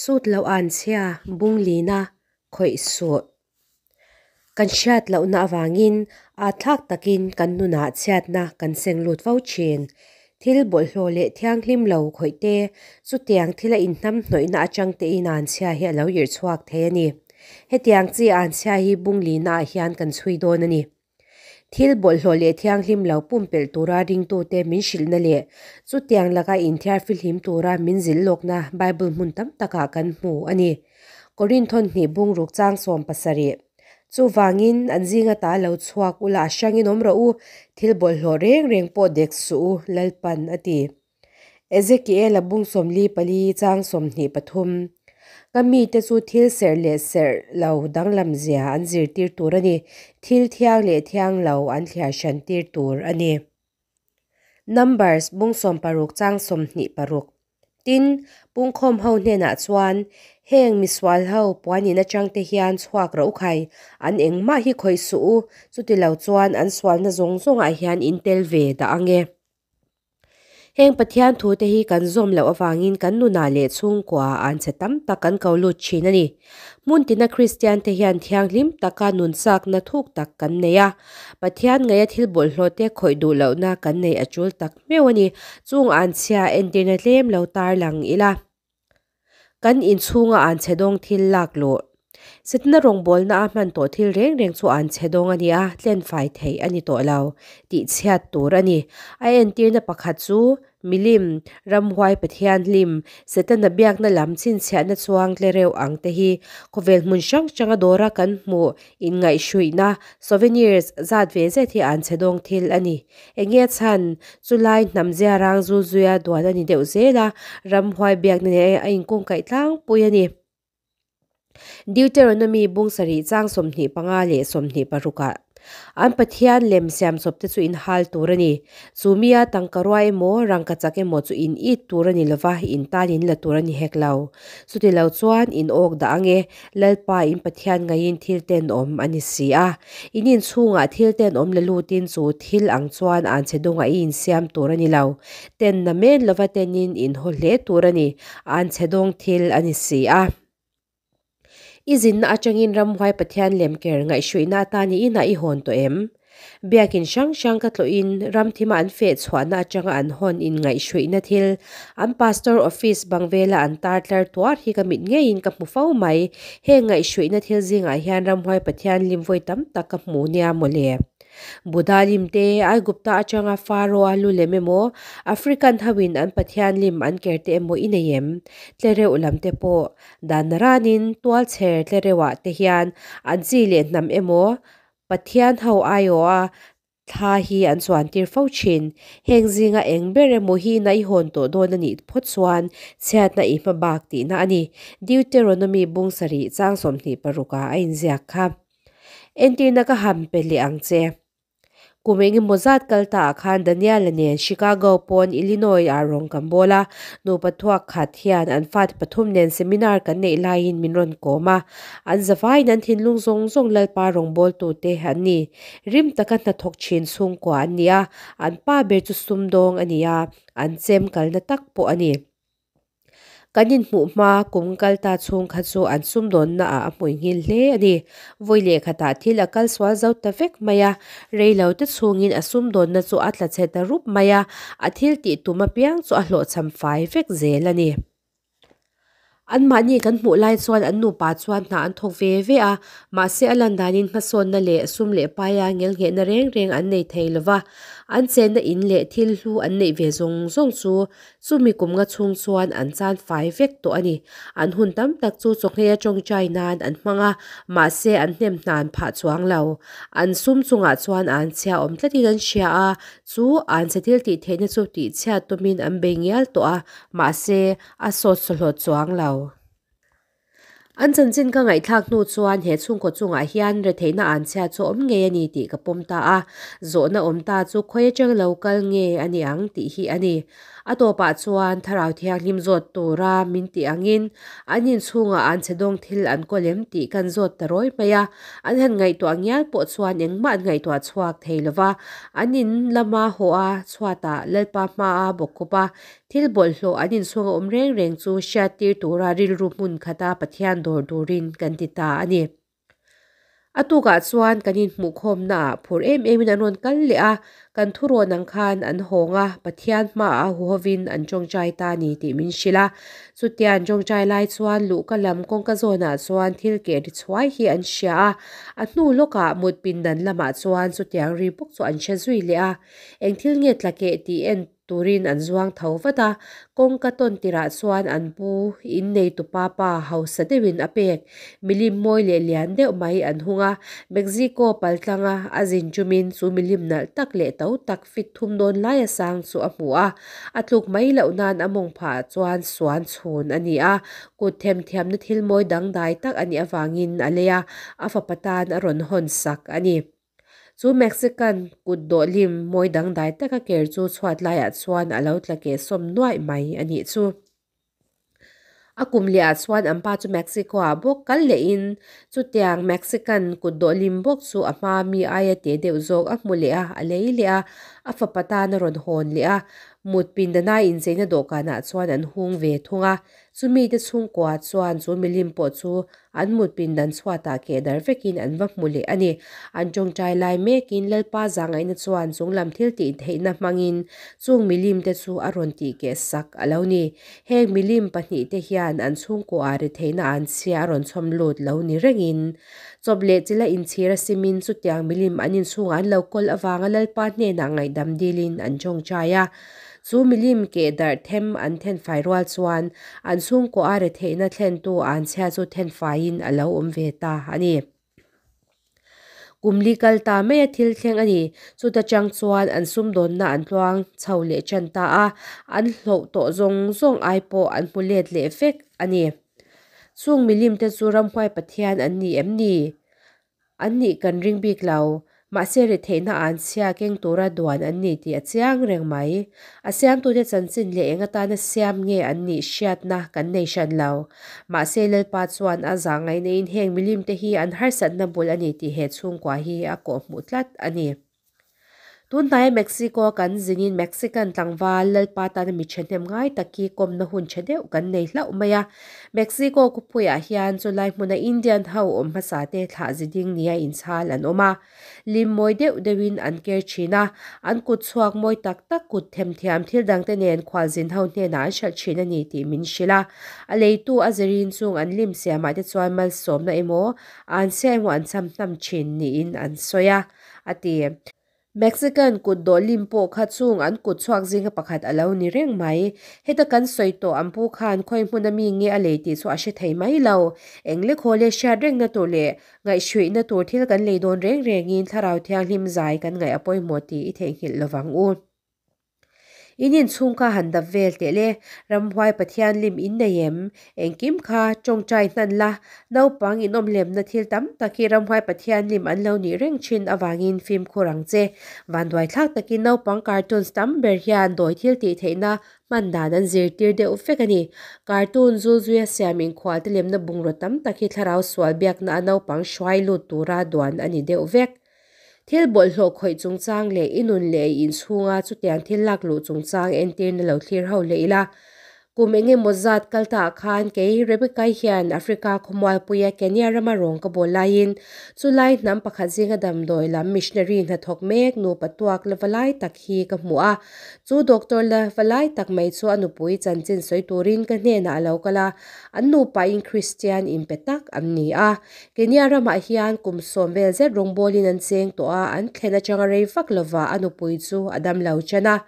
Sut loh anchhia bung lina khawih suh. Kan hriat lohna avangin aa thlak takin kan nunah chhiatna kan seng lut fo thin. Thil bawlhhlawh leh thianghlim lo khawih te, chutiang thila inhnam hnawihna atang tein anchhia hi a lo irh chhuak thei a ni. Hetiang chi anchhia hi bung lina ah hian kan chhui dawn a ni. Thil bawlhhlawh leh thianghlim lo pumpelh tura ringtute min hrilhna leh chutiang laka inthiar fihlim tura min zilh lawkna Bible hmun tam takah kan hmu a ni. Korinthon hnih bungruk chang 70. Chuvangin, an zinga ta lo chhuak ula a hrangin awm rawh u, thil bawlhhlawh reng reng pawh dek suh u, Lalpan a ti. Ezekiel-a bung 44 chang 23. Ka mite chu thil serh leh serh lo danglam zia an zirtir tur a ni, thil thiang leh thiang lo an thliar hran tir tur a ni. Numbers bung 60 chang 26. Tin, pungkhawm ho hnenah chuan, Heng misual ho puanin atangte hian chhuak ro khai, an engmah hi khawih suh u, chutilo chuan an sualna zawng zawngah hian in tel ve dah ang e. Heng Pathian thute hi kan zawm loh avangin kan nunah leh chhungkua an chhe tam tak kan ko lut thin a ni. Hmun tina Kristiante hian thianghlim taka nun chakna thuk tak kan nei a. Pathian ngaia thil bawlhhlawhte khawih duh lohna kan nei a tul tak meuh a ni. Chung anchhia entirna tlem lo tarlang ila. Kan inchhunga an chhe dawng thil lak luh. Setna rawngbawlna a hman tawh thil reng reng chu an chhe dawng a ni a, tlen fai theih a ni tawh lo tih chhiat tur a ni. A entirna pakhat chu milim, ramhuai Pathian hlim, Setana biakna lam chhinchhiahna chuang tle reuh ang te hi khawvel hmun hrang hranga dawra kan hmuh Inngaihhruihna, souvenirs, zat ve zet hi an chhe dawng thil a ni. Eng nge chhan? Chulai hnam zia rang zul zuia duan a ni deuh zel a, ramhuai biakna nen a inkungkaih tlangpui a ni. Deuteronomy bung sarih chang 25 leh 26 ah An Pathian lem siamchawp te chu in hal tur a ni. Chu mia tangka rua emaw, rangka chak emaw chu in it tur a ni lova, in tan in la tur a ni hek lo. Chuti lo chuan in awk dah ang e, Lalpa in Pathian ngaiin thil tenawm a ni si a. In inchhungah thil tenawm la lutin chu thil ang chuan an che dungah i insiam tur a ni lo. Tenna men lova tenin in haw hle tur a ni, an che dawng thil a ni si a. I zinna atangin ramhuai Pathian lem ker ngaihhruihna atan i inah i hawn tawh em? Biakin hrang hrang ka tlawhin ramthima an feh chhuahna atanga an hawn inngaihhruihna thil an pastor office bang vela an tar tlar tuar hi ka mit ngeiin ka hmu fo mai. Heng ngaihhruihna thil zingah hian ramhuai Pathian lim vawi tam tak ka hmu nia mawle. Buddha lim te, Aigupta atanga Pharaoh a lu lem emaw, African hoin an pathian lim an ker te emaw i nei em? Tlereuh lam te pawh dan ranin tualchher tlereuhah te hian an chi leh hnam emaw Pathian ho aiawha thla hi an chuan tir fo thin. Heng zinga eng ber emaw hi na i hawn tawh dawn a nih phawt chuan chhiatna i hma bak tihna a ni. Deuteronomy bung sarih chang 26 ah a inziak kha. Entirna ka han pe leh ang che. Kum engemaw zat kal ta ah khan Daniel-a nen Chicago pawn Illinois ah rawn kan bawl a, nupa thuak khat hian an fate pathum nen seminar kan neih laiin min rawn kawm a. An zavaiin an thinlung zawng zawng Lalpa rawngbawltute an ni. Rim taka hnathawk thin chhungkua an ni a, an pa ber chu sumdawng a ni a, an chem kalna tak pawh a ni. Kan inhmuh hma kum kal ta chhung kha chu an sumdawnna ah a hmuihngil hle a ni. Vawi leh khatah thil a kal sual zo ta vek mai a, rei lo te chhungin a sumdawnna chu a tla chhe ta rup mai a, a thil tih tum apiang chu a hlawhchham fai vek zel a ni. Anmahni kan hmuh lai chuan an nupa chuan hna an thawk ve ve a, mahse a lan danin hmasawnna leh sum leh paia ngelnghehna reng reng an nei thei lo va, an chenna in leh thil hlu an neih ve zawng zawng chu Chumi kum nga chhung chuan an chan fai vek tawh a ni. An hun tam tak chu chawhngei a tawngtai nan an hmang a, mahse an hnem hnan phah chuang lo. An sum chungah chuan an chhia awm tlatin an hria a, chu an chhe thil tih theihna chu tihchhiat tumin an bei ngial tawh a, mahse a sawt sawhlawt chuang lo. An chanchin ka ngaihthlak hnu chuan he chhungkaw chungah hian retheihna an chhia chu awm ngei a ni tih ka pawm ta a, zawhna awm ta chu khawi atang lo kal nge a ni ang tih hi a ni. A tawpah chuan Thlarau Thianghlim zawt tura min tih angin an inchhungah an chhe dawng thil an kawl em tih kan zawt ta rawi mai a. An han ngaihtuah ngial pawh chuan engmah an ngaihtuah chhuak thei lo va. An in lama haw a, chhuatah Lalpa hmaa bawkkhup a, thil bawlhhlawh an inchhunga awm reng reng chu hriattir tura rilru hmun khata Pathian dawr turin kan ti ta a ni. A tukah chuan kan inhmuhkhawmnaah phur em emin an rawn kal leh a, kan thurawn ang khan an hawng a, Pathian hmaah huhovin an tawngtai ta a ni tih min hrilh a. Chutia an tawngtai lai chuan luhka lam kawngka zawnah chuan thil keh ri chhuai hi an hria a, a hnu lawkah mut pindan lamah chuan chutiang ri bawk chu an hre zui leh a. Eng thil nge tla keh tih en Turin an zuang tho vat a, kawngka tawn tirah chuan an pu in neitupa pa hausa deuhin a pek. Milim mawi leh lian deuh mai an hung a, Mexico paltlanga a zin chumin chu milim nalh tak leh to tak fit thum dawn laia sang chu a hmu a, a tluk mai loh nan a mawng phah chuan suan chhun a ni a, kut themthiamna thil mawi dangdai tak a nih avangin a lei a, a fapa tan a rawn hawn sak a ni. Chu Mexican kut dawh lim mawi dangdai taka ker chu chhuat laiah chuan a lo tla keh sawm nuaih mai a nih chu. A kum lehah chuan an pa chu Mexico ah bawk kal lehin chutiang Mexican kut dawh lim bawk chu a hma mi aia te deuh zawk a hmu leh a, a lei leh a, a fapa tan a rawn hawn leh a, mut pindana incheina dawhkanah chuan an hung ve thung a. Chumite chhungkua chuan chu milim pawh chu an mut pindan chhuatah keh dar vekin an va hmu leh a ni. An tawngtai lai mekin Lalpa zahngaihna chuan chunglam thil tih theihna hmangin chung milimte chu a rawn tih keh sak a lo ni. Heng milim pahnihte hian an chhungkuaah retheihna an chhia a rawn chhawm lut lo ni rengin chawp leh chila inchhir a simin chutiang milim an inchhungah an lo kawl avanga Lalpa hnenah ngaihdam dilin an tawngtai a. Chu milim keh darh them an thenfai rual chuan an chhungkaw a retheihna thlentu anchhia chu thenfaiin a lo awm ve ta a ni. Kum li kal ta maia thil thleng a ni. Chuta chang chuan an sumdawnna an tluang chho leh tan ta a, an hloh tawh zawng zawng ai pawh an hmu let leh vek a ni. Chung milimte chu ramhuai Pathian an ni em ni? An nih kan ring bik lo. Mahse retheihna an chhia keng tura duan an ni tih a chiang reng mai. A siamtute chanchin leh eng atana siam nge an nih hriatna kan nei hran lo. Mahse Lalpa chuan a zahngaihna-in heng milimte hi an harsatna bul a ni tih he chhungkua hi a kawhhmuh tlat a ni. Tunhnaia Mexico kan zinin Mexican tlangval Lalpa tana mi thahnem ngai tak hi kawmna hun tha deuh kan nei hlauh mai a. Mexico khawpuiah hian chulai hmuna Indian ho awm hmasa te thlah zi ding nia inchhal an awm a. Lim mawi deuh deuhin an ker thin a, an kut chhuak mawi tak tak kut themthiam thil dangte nen khualzin ho hnenah an hralh thin a ni tih min hrilh a. A leitu a zirin chung an lim siamah te chuan malsawmna emaw, anchhia emaw an cham hnam thin niin an sawi a. a ti. Mexican kut dawh lim pawh kha chung an kut chhuak zinga pakhat a lo ni reng mai. Heta kan sawi tawh an pu khan khawi hmuna mi nge a lei tih chu a hre thei mai lo. Eng le khaw le hriat rengna tur leh ngaihhruihna tur thil kan lei dawn reng rengin Thlarau Thianghlim zai kan ngaih a pawimawh tih i theihnghilh lovang u. In inchhung kha han dap vel teh le, ramhuai Pathian lim in nei em? Engkim kha tawngtai hnan la, naupang inawm lemna thil tam tak hi ramhuai Pathian lim an lo nih reng thin avangin fimkhur ang che. Vanduai thlak takin naupang cartoons tam ber hian dawi thil tih theihna hman dan an zirtir deuh vek a ni. Cartoon zulzuia siam inkhualte lemna bungraw tam tak hi thlarau sual biakna a naupang hruai lut tura duan a ni deuh vek. Thil bawlhhlawh khawih chungchang leh i nun leh i inchhunga chutiang thil lak luh chungchang entirna lo thlir ho leh ila. Kum eng emaw zat kal taah khan kei Rebecca-i hian Africa khawmualpuia Kenya rama rawng ka bawl laiin chulai hnam pakhat zinga damdawi lam missionary hnathawk mek nupa tuak la va lai tak hi ka hmu a. Chu doctor la va lai tak mai chu a nupui chanchin sawi turin ka hnenah a lo kal a, an nupain Kristian inpe tak an ni a. Kenya ramah hian kum sawm vel zet rawngbawlin an cheng tawh a, an thlen atanga rei vak lova a nupui chu a dam lo chen a.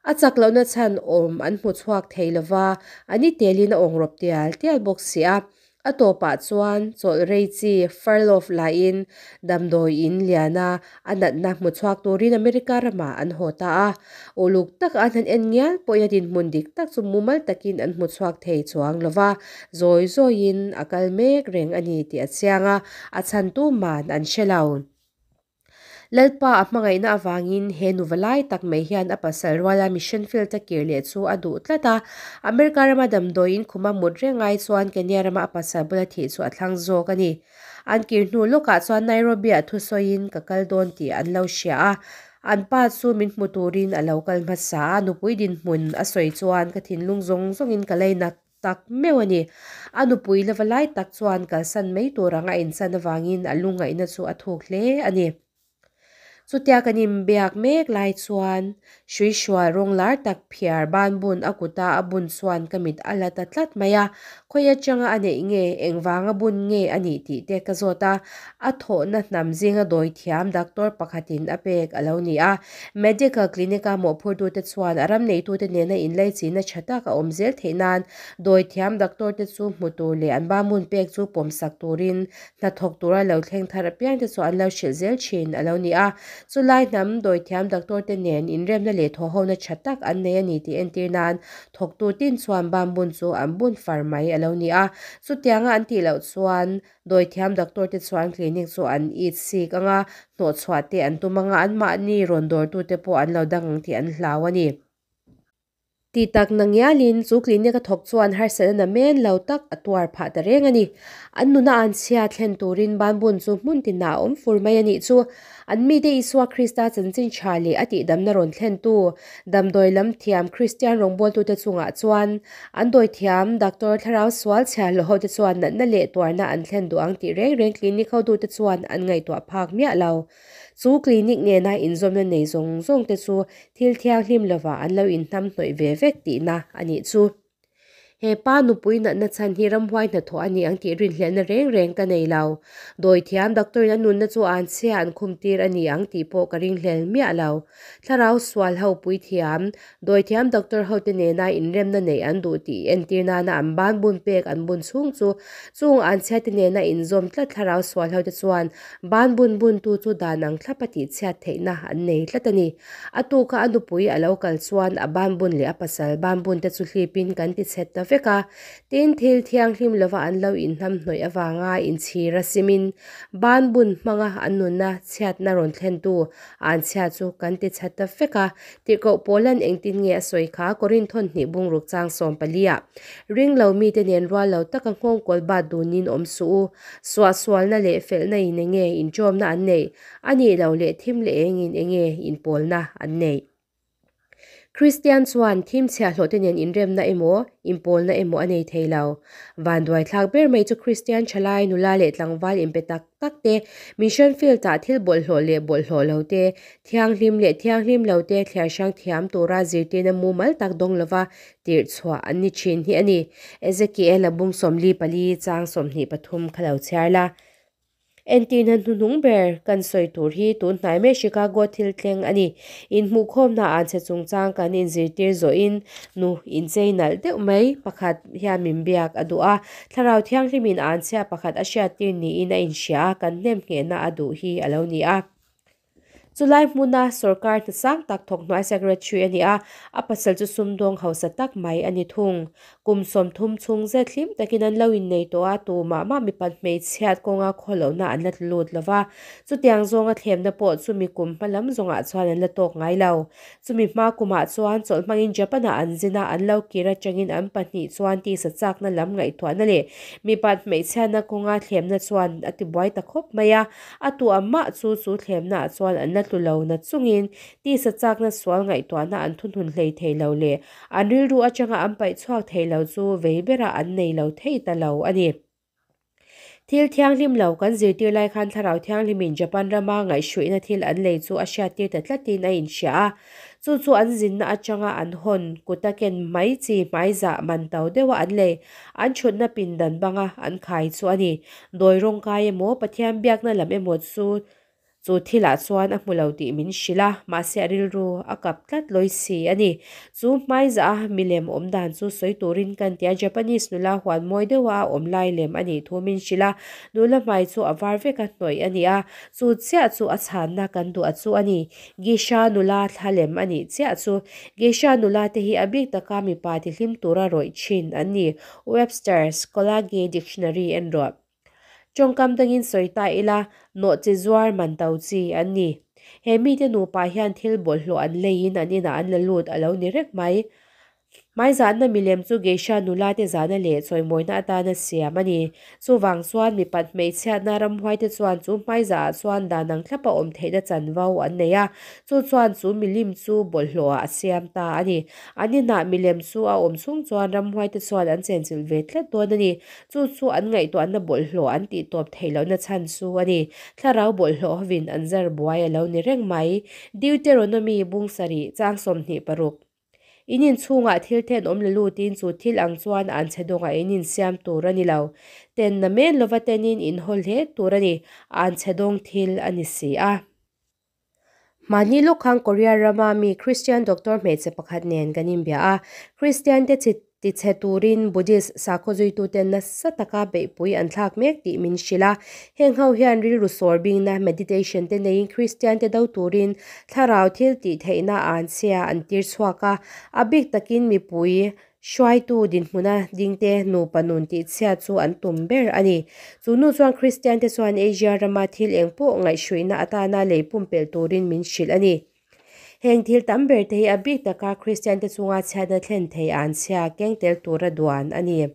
A chak lohna chhan awm an hmu chhuak thei lova, a ni telin a awngrawp tial tial bawk si a. A tawpah chuan chawlh rei chi furlough laiin damdawi in liana a natna hmu chhuak turin America ramah an haw ta a. Uluk taka an han en ngial pawhin a dinhmun dik tak chu mumal takin an hmu chhuak thei chuang lo va, zawi zawiin a kal mek reng a ni tih a chiang a, a chhan tuman an hre lo. Lalpa a hmangaihna avangin he nu valai tak mai hian a pasal ruala mission field a kir leh chu a duh tlat a. America rama damdawiin khuma mut reng ai chuan Kenya rama a pasal bula thih chu a thlang zawk a ni. An kir hnu lawkah chuan Nairobi-ah thusawiin ka kal dawn tih an lo hria a. An pa chu min hmu turin a lo kal hmasa a, nupui dinhmun a sawi chuan ka thinlung zawng zawngin ka leinak tak meuh a ni. A nupui lova lai tak chuan kalsan mai tur anga inchan avangin a lungngaihna chu a thuk hle a ni. Chutia kan inbiak mek lai chuan hruihrual rawng lar tak phiar banbun a kuta a bun chuan ka mit a la ta tlat mai a, khawi atanga a neih nge, engvanga bun nge a nih tih te ka zawt a, a thawhna hnam zinga dawithiam doctor pakhatin a pek a lo ni a. Medical clinic-a mawhphurtute chuan a ram neitute nena inleichihna tha tak a awm zel theih nan dawithiam doctor te chu hmu tur leh an banbun pek chu pawmsak turin Hnathawk tura lo thleng thar apiangte chu an lo hrilh zel thin a lo ni a. Chulai hnam dawithiam doctor te nen inremna leh thawhhona tha tak an nei a ni tih entir nan thawktu tin chuan banbun chu an bun far mai a lo ni a. Chutianga an tih loh chuan dawithiam doctor te chuan clinic chu an it sik anga hnawhchhuah te an tum anga anmahni rawn dawrtute pawh an lo dang ang tih an hlau a ni. Tih tak na ngialin chu clinic a thawk chuan harsatna na men lo tak a tuar phah ta reng a ni. An nuna an chhia thlen turin banbun chu hmun tinah a awm fur mai a nih chu. An mite Isua Krista chanchin tha leh a tihdamna rawn thlentu damdawi lam thiam Kristian rawngbawltute chungah chuan an dawithiam Doctor thlarau sual chhiahhlawh hote chuan natna leh tuarna an thlen duh ang tih reng reng clinic hotute chuan an ngaihtuah phak miah lo. Chu clinic nena inzawmna nei zawng zawng te chu thil thianghlim lovah an lo inhnamhnawih ve vek tihna a nih chu. He pa nupui natna chhan hi ramhuai hnathawh a ni ang tih rinhlelhna reng reng ka nei lo. Dawithiam doctor in a nunna chu an chhia an khumtir a ni ang tih pawh ka ringhlel miah lo. Thlarau sual ho puithiam, dawithiam doctor hote nena inremna neih an duh tih entir nana an ban bun pek an bun chhung chu chung an chhiate nena inzawm tlat thlarau sual hote chuan ban bun buntu chu dan ang thlap a tihchhiat theihna an nei tlat a ni. A tuka a nupui a lo kal chuan a ban bun leh a pasal ban bun te chu hlipin kan tichhet ta vek a, tin thil thianghlim lova an lo inhnamhnawih avanga inchhir a simin ban bun hmanga an nunna chhiatna rawn thlentu An chhia chu kan ti chat ta vek a, tirhkoh Paula'n engtin nge a sawi kha Korinth hawn hnih bungruk chang 14 ah, Ring lo mite nen rual lo taka nghawngkawl bat dunin awm suh u, suahsualna leh felhna in enge inṭawmna an neih, a nih loh leh thim leh engin enge inpawlna an neih. Kristian chuan thim chhiahhlawhte nen inremna emaw, inpawlna emaw a nei thei lo. Vanduaithlak ber mai chu Kristian thalai nula leh tlangval inpe tak tak te, mission field-ah thil bawlhhlawh leh bawlhhlawh lo te, thianghlim leh thianghlim lo te thliar hrang thiam tura zirtirna mumal tak dawng lova tirh chhuah an ni thin hi a ni. Ezekiel-a bung 44 chang 23 kha lo chhiar la. Entirna hnuhnung ber kan sawi tur hi tun hnai mai Chicago thil thleng a ni. Inhmuhkhawmna an chhe chungchang kan inzirtir zawhin nu inchei nalh deuh mai pakhat hian min biak a duh a. Thlarau Thianghlimin an chhia pakhat a hriattir niin a inhria a, kan hnemnghehna a duh hi a lo ni a. Chulai hmuna sorkar hna sang tak thawk hnuai secretary a ni a, a pasal chu sumdawng hausa tak mai a ni thung. Kum 30 chhung zet hlim takin an lo innei tawh a, tumah mah mipat hmeichhiat kawnga khawlohna an la tlu lut lo va. Chutiang zawnga thlemna pawh chumi kum hma lam zawngah chuan an la tawk ngai lo. Chumi hma kumah chuan chawlh hmangin Japan-ah an zin a, an lo kir atangin an pahnih chuan tisa chakna lam ngaihtuahna leh mipat hmeichhiatna kawnga thlemna chuan a tibuai ta khawp mai a. A tu a mah chu chu thlemnaah chuan an la tlu lo na chungin tisa chakna sual ngaihtuahna an thunhun hlei thei lo leh an rilru atanga an paih chhuak thei lo chu vei berah an nei lo thei ta lo a ni. Thil thianghlim lo kan zirtir lai khan Thlarau Thianghlimin Japan rama ngaihhruihna thil an lei chu a hriattir ta tlatin a inhria a. Chu chu an zinna atanga an hawn kuta ken mai chi hmaizah man to deuha an lei an thutna pindan banga an khai chu a ni. Dawi rawngkai emaw, Pathian biakna lam emaw chu chu thilah chuan a hmu lo tih min hrilh a, mahse a rilru a kap tlat lawi si a ni. Chu hmaizah a milem awm dan chu sawi turin kan ti a, Japanese nula huan mawi deuha a awm lai lem a nih thu min hrilh a, nula hmai chu a var vek a hnawih a ni a, chu chiah chu a chhanna kan duh a chu a ni. Geisha nula thla lem a nih chiah chu. Geisha nula te hi a bik taka mipa tihlim tura rawih thin an ni. Webster's Collage Dictionary en rawh. Tawngkam dangin sawi ta ila, nawhchi zuar man to chi an ni. He mite nupa hian thil bawlhhlawh an leiin an inah an la lut a lo ni reng mai. Hmaizahna milem chu Geisha nulate zahna leh chawimawina atana siam a ni. Chuvang chuan mipat hmeichhiatna ramhuaite chuan chu hmaizahah chuan dan ang thlapa awm theihna chanvo an nei a, chu chuan chu milim chu bawlhhlawhah a siam ta a ni. An inah milem chu a awm chhung chuan ramhuaite chuan an chenchilh ve tlat dawn a ni. Chu chu an ngaihtuahna bawlhhlawh an tih tawp theih lohna chhan chu a ni. Thlarau bawlhhlawh hovin an zar buai a lo ni reng mai. Deuteronomy bung sarih chang 26. In inchhungah thil then awm la lutin chu thil ang chuan an chhe dawngah in insiam tur a ni lo. Ten na men lova tenin in haw hle tur a ni, an chhe dawng thil a ni si a. Mahni lawk khan Korea rama mi Christian doctor hmeichhe pakhat nen kan inbia a, Christian te chi tichhe turin Buddhist sakhaw zuituten nasa taka beihpui an thlak mek tih min hrilh a. Heng ho hian rilru sawr bingna meditation te neiin Christian te do turin Thlarau thil tih theihna an chhia an tir chhuak a, a bik takin mipui hruaitu dinhmuna dingte nupa nun tih chhia chu an tum ber a ni. Chu nu chuan Kristiante chuan Asia rama thil eng pawh ngaihhruihna atana lei pumpelh turin min hrilh a ni. Heng thil tam ber te hi a bik taka Kristiante chunga chhiatna thlen thei an chhia keng tel tura duan a ni.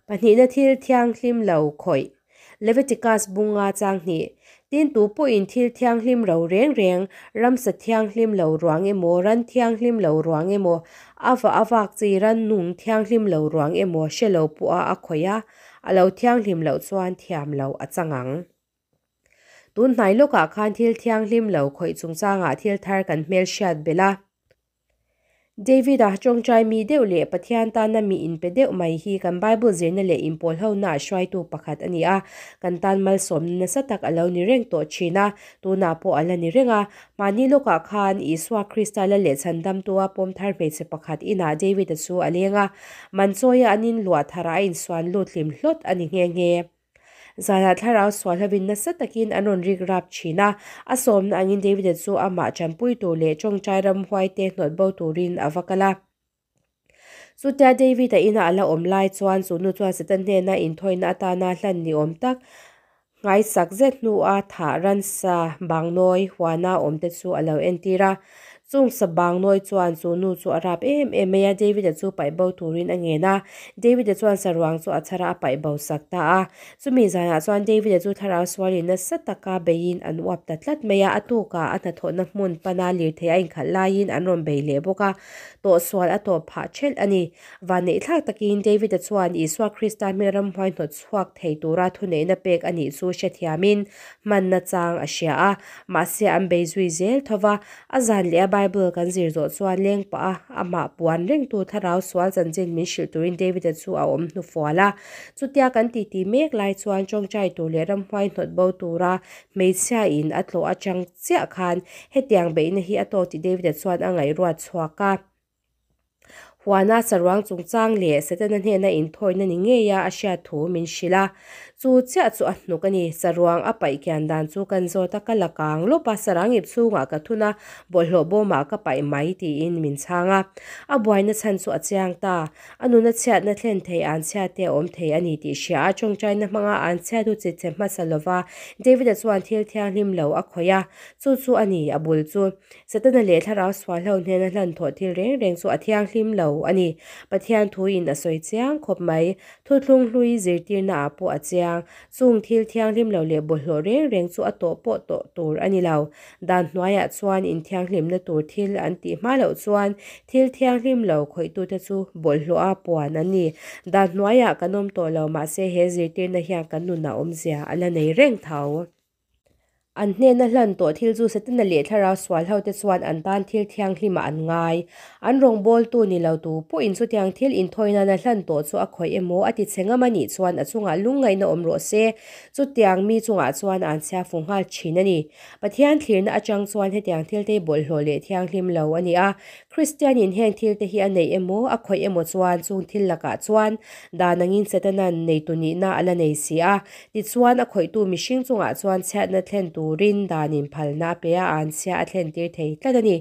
Pahnihna thil thianghlim lo khawih. Leviticus bunga chang hnih. Tin, tu pawhin thil thianghlim ro reng reng, ramsa thianghlim lo ruang emaw, ran thianghlim lo ruang emaw, a va a vak chi ran nung thianghlim lo ruang emaw hre lo pawha a khawih a, a lo thianghlim loh chuan thiam lo a chang ang. Tun hnai lawkah khan thil thianghlim lo khawih chungchangah thil thar kan hmelhriat belh a. David-a tawngtai mi deuh leh Pathian tana mi inpe deuh mai hi kan Bible zirna leh inpawl honaah hruaitu pakhat a ni a, kan tan malsawmna nasa tak a lo ni reng tawh thin a, tunah pawh a la ni reng a. Mahni lawkah khan Isua Krista la leh chhandamtua pawm thar hmeichhe pakhat inah David-a chu a leng a, man chawia an inluah tharah a insuan lut hlim hlawt a ni nghe nghe. Zanah thlarau sual hovin nasa takin an rawn rik rap thin a, a sawmna angin David-a chu amah tanpui tur leh tawngtai ramhuaite hnawt bo turin a va kal a. Chutia David-a ina a la awm lai chuan chu nu chuan Satan hnena inthawina atana hlan ni awm tak nghaisak zet hnua thah ransa bangnawi huana awmte chu a lo entir a. Chung sa bangnawi chuan chu nu chu a rap em em mai a, David-a chu paih bo turin a ngen a. David-a chuan saruang chu a chhar a, a paih bo sak ta a. Chumi zanah chuan David-a chu thlarau sualin nasa taka beiin an uap ta tlat mai a, a tukah a hnathawhna hmun pana lirthei a inkhalh laiin an rawn bei leh bawk a, tawhsual a tawp phah ṭhelh a ni. Vanneih thlak takin David-a chuan Isua Krista hmel ramhuai hnawt chhuak thei tura thuneihna pek a nih chu hrethiamin hmanna chang a hria a, mahse an bei zui zel tho va. A zan leh a Bible kan zir zawh chuan leng pah a, amah puan rengtu thlarau sual chanchin min hrilh turin David-a chu a awm hnufual a. Chutia kan titi mek lai chuan tawngtai tur leh ramhuai hnawt bo tura hmeichhia in a tlawh atang chiah khan hetiang beihna hi a tawk tih David-a chuan a ngaihruat chhuak a. Huana saruang chungchang leh Setana hnena inthawina ni ngeia a hriat thu min hrilh a. Chu chiah chu a hnuk a ni. Saruang a paih kian dan chu kan zawt a, ka la kang lawp a, sarang ip chhungah ka thun a, bawlhhlawh bawmah ka paih mai tiin min chhang a. A buaina chhan chu a chiang ta. A nuna chhiatna thlen thei an chhiat te a awm thei a ni tih hria a, tawngtaina hmanga an chhiat chu chitchhe hmasa lova David-a chuan thil thianghlim lo a khawih a. Chu chu a ni a bul chu. Setana leh thlarau sual ho hnena hlan thawh thil reng reng chu a thianghlim lo a ni. Pathian thuin a sawi chiang khawp mai. Thuthlung hlui zirtirna ah pawh a chiang. Chung thil thianghlim lo leh bawlhhlawh reng reng chu a tawh pawh tawh tur a ni lo. Dan hnuaiah chuan inthianghlimna tur thil an tih hma loh chuan thil thianghlim lo khawihtute chu bawlhhlawha puan an ni. Dan hnuaiah kan awm tawh lo mahse he zirtirna hian kan nunah awmzia a la nei reng tho. An hnena hlan tawh thil chu Setana leh thlarau sual hote chuan an tan thil thianghlimah an ngai. An rawngbawltu ni lo tu pawhin chutiang thil inthawi nana hlan tawh chu a khawih emaw a ti chhe ngam a nih chuan a chungah lungngaihna awm rawh se. Chutiang mi chungah chuan an chhia fu nghal thin a ni. Pathian thlirna atang chuan hetiang thil te hi bawlhhlawh leh thianghlim lo a ni a. Kristianin heng thil te hi a neih emaw, a khawih emaw chuan chung thil lakah chuan dan angin Setana'n neitu nihna a la nei si a. Tichuan, a khawihtu mihring chungah chuan chhiatna thlen turin danin phalna a pe a, an chhia a thlentir thei tlat a ni.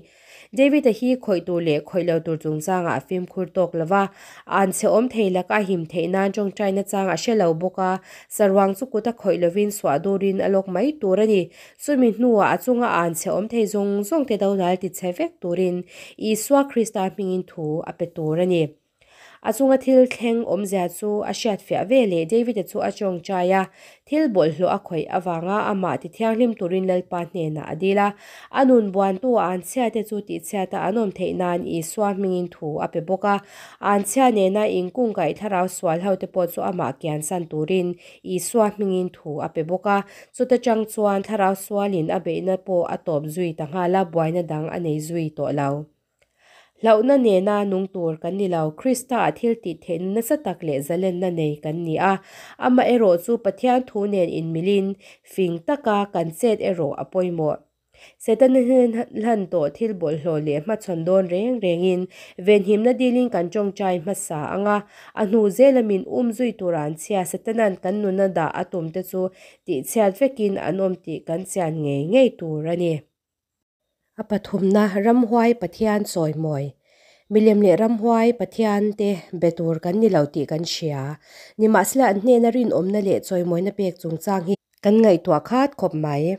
David-a hi khawih tur leh khawih lo tur chungchangah a fimkhur tawk lo va, anchhe awm thei laka a him theih nan tawngtaina chang a hre lo bawk a, saruang chu kut a khawih lovin suah durin a lawk mai tur a ni. Chumi hnuah a chunga anchhe awm thei zawng zawng te dodal tichhe vek turin Isua Krista hmingin thu a pe tur a ni. A chunga thil thleng awmzia chu a hriatfiah ve leh David-a chu a tawngtai a, thil bawlhhlawh a khawih avanga amah tithianghlim turin Lalpa hnenah a dil a. A nun buantu anchhia te chu tihchhiata an awm theih nan Isua hmingin thu a pe bawk a. Anchhia nena inkungkaih thlarau sual ho te pawh chu amah kiansan turin Isua hmingin thu a pe bawk a. Chuta chang chuan thlarau sualin a beihna pawh a tawp zui ta nghal a, buaina dang a nei zui tawh lo. Hlauhna nena nung tur kan ni lo, Krista-ah thil tih theihna nasa tak leh zalenna nei kan ni a. Amaherawh chu Pathian thu nen inmilin fing taka kan chet erawh a pawimawh. Setana hnen hlan tawh thil bawlhhlawh leh hmachhawn dawn reng rengin venhimna dilin kan tawngtai hmasa ang a, a hnu zela min um zui tur an chhia Setana'n kan nuna dah a tum te chu tihchhiat vekin an awm tih kan chian ngei ngei tur a ni. A pathumna ramhuai Pathian chawimawi. Milem leh ramhuai Pathian te be tur kan ni lo tih kan hria. Nimahsela an hnena rinawmna leh chawimawina pek chungchang hi kan ngaihtuah khat khawp mai.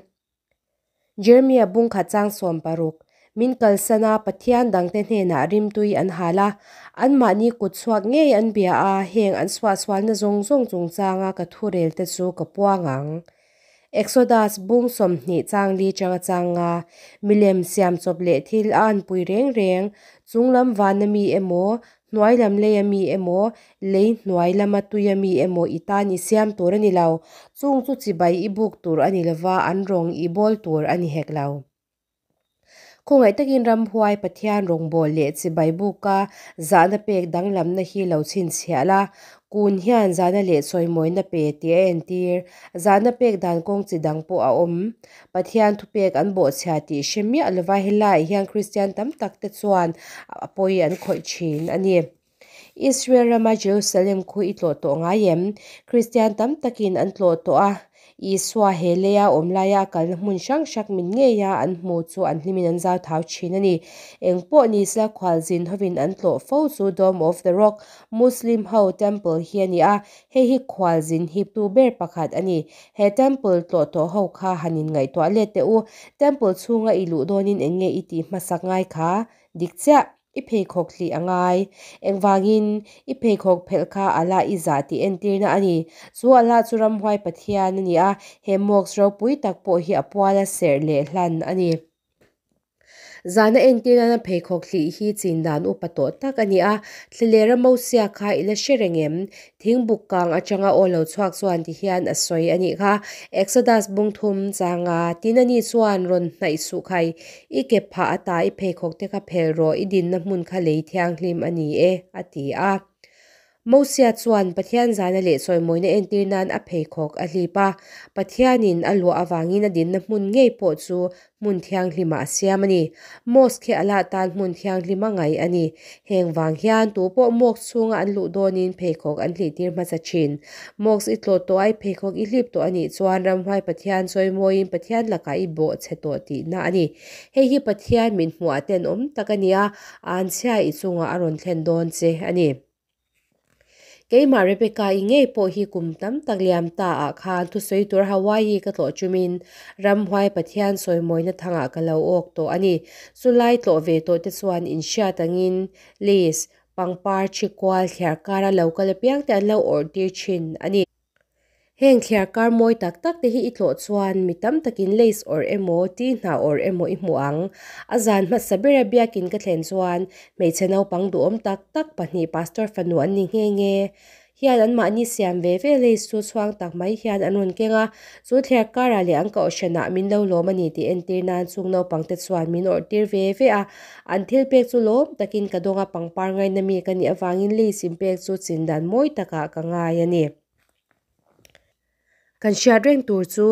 Jeremia bung khat chang 16, Min kalsan a, Pathian dangte hnenah rimtui an hal a, anmahni kut chhuak ngei an bia a, heng an suahsualna zawng zawng chungchanga ka thurel te chu ka puang ang. Exodus bung 20 chang li changa changa milem siam chawp leh thil a anpui reng reng, chunglam vana mi emaw, Hnuai lam lei a mi emaw, lei hnuai lama tui a mi emaw i tan i siam tur a ni lo. Chung chu chibai i buk tur a ni lova, an rawng i bawl tur a ni hek lo. Khawngaih takin ramhuai Pathian rawngbâwl leh chibai buka zahna pek danglamna hi lo chhinchhiah la, Kun hian zahna leh chawimawina pe tih a entir. Zahna pek dan kawng chi dang pawh a awm. Pathian thupek an bawhchhia tih hre miah lova helaiah hian Kristian tam tak te chuan a pawi an khawih thin a ni. Israel rama Jerusalem khu i tlawh tawh ngai em? Kristian tam takin an tlawh tawh a. Isua he leia awm laia a kalna hmun hrang hrang min ngeia an hmu chu an hlimin an zau thau thin a ni. Eng pawh ni sela khualzin hovin an tlawh fo chu Dome of the Rock, Muslim ho temple hi a ni a, hei hi khualzin hiptu ber pakhat a ni. He temple tlawh tawh ho kha han inngaihtuah let teh u, temple chhunga i luh dawnin eng nge i tih hmasak ngai kha? Dik chiah. I pheikhawk hlih a ngai. Engvangin, i pheikhawk phelh kha Allah i zah tih entirna a ni. Chu Allah chu ramhuai Pathian a ni a, he mosque ropui tak pawh hi a puala serh leh hlan a ni. Zahna entir nana pheikhawk hlih hi chin dan upa tawh tak a ni a, Thlalera Mosia kha i la hre reng em? Thingbuk kang atanga aw lo chhuak chuan ti hian a sawi a nih kha. Exodus bung thum changa tin ani chuan rawn hnaih suh khai, I ke phah ata i pheikhawk te kha phel rawh, i dinna hmun kha lei thianghlim a ni e, a ti a. Mosia chuan Pathian zana leh chawimawina entir nan a pheikhawk a hlip a, Pathianin a luah avangin a dinna hmun ngei pawh chu hmun thianghlimah a siam a ni. Mosque hi Allah tan hmun thianghlim a ngaih a ni. Heng vang hian tu pawh mosque chhunga an luh dawnin pheikhawk an hlihtir hmasa thin. Mosque i tlawh tawh a, i pheikhawk i hlip tawh a nih chuan ramhuai Pathian chawimawiin Pathian lakah i bawh chhe tawh tihna a ni. Hei hi Pathian min hmuhah tenawm tak a ni a, anchhia i chungah a rawn thlen dawn che a ni. Keimah Rebecca-i ngei pawh hi kum tam tak liam ta ah khan thusawi tur Hawaii ka tlawh chumin ramhuai Pathian sawimawina thangah ka lo awk tawh a ni. Chulai tlawh ve tawh te chuan inhriat angin Liz, pangpar thi kual thliar kara lo kal apiang te an lo awrh tir thin a ni. Heng thliar kar mawi tak tak te hi i tlawh chuan mi tam takin lace awrh emaw, tea hna awrh emaw i hmu ang. A zan hmasa bera biakin ka thlen chuan hmeichhe naupang duhawm tak tak pahnih pastor fanu an ni nghe nghe hian anmahni siam ve ve lace chu chhuang tak mai hian an rawn keng a. Chu thliar karah leh an kohhranah min lo lawm a ni tih entir nan chung naupang te chuan min awrh tir ve ve a. An thil pek chu lawm takin ka dawng a, pangpar ngaina mi ka nih avangin lace inpek chu chindan mawi takah ka ngai a ni. Kan hriat reng tur chu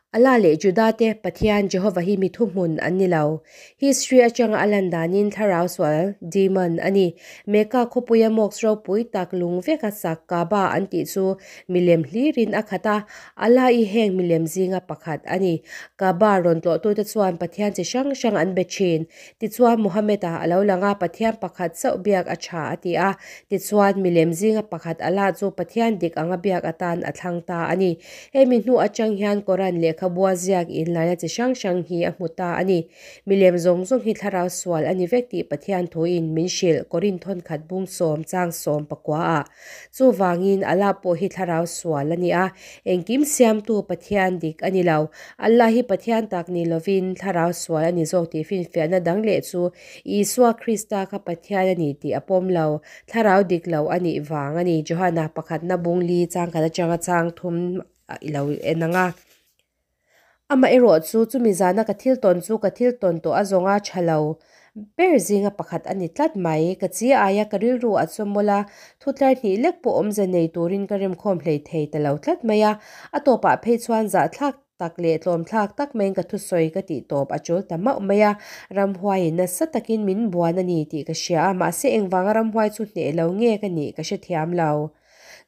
Allah leh Juda-te Pathian Jehova hi mi thuhmun an ni lo. History atanga a lan danin thlarau sual, demon, a ni. Mecca khawpuia mosque ropui tak lung veka sak Kaaba an tih chu milem hlirin a khat a, Allah i heng milem zinga pakhat a ni. Kaaba rawn tlawhtute chuan Pathian chi hrang hrang an be thin. Tichuan Muhammad-a a lo lang a, Pathian pakhat chauh biak a tha a ti a. Tichuan milem zinga pakhat Allah chu Pathian dik anga biak atan a thlang ta a ni. Hemi hnu atang hian Koran lehkhabua ziak inlaina chi hrang hrang hi a hmu ta a ni. Milem zawng zawng hi thlarau sual a ni vek tih Pathian thuin min hrilh Korin thawnkhat bung sawm chang sawm pakua ah. Chuvangin Allah pawh hi thlarau sual a ni a, engkim siamtu Pathian dik a ni lo. Allah hi Pathian tak ni lovin thlarau sual a ni zawk tih finfiahna dang leh chu Isua Krista kha Pathian a ni tih a pawm lo. Thlarau dik lo a nih vang a ni. Johana pakhatna bung li chang khat atanga chang thum i lo en ang a. Amaherawh chu chumi zana ka thil tawn chu ka thil tawn tawh a zawnga tha lo ber zinga pakhat a ni tlat mai. Ka chi aia ka rilru a chawmawlh a, thutlar hnih lek pawh awmze nei turin ka remkhawm hlei thei ta lo tlat mai a. A tawpah phei chuan zahthlak tak leh tlawmthlak tak maiin ka thusawi ka tih tawp a tul ta mauh mai a, ramhuaiin nasa takin min buan a ni tih ka hria a, mahse engvanga ramhuai chu hneh lo nge ka nih ka hrethiam lo.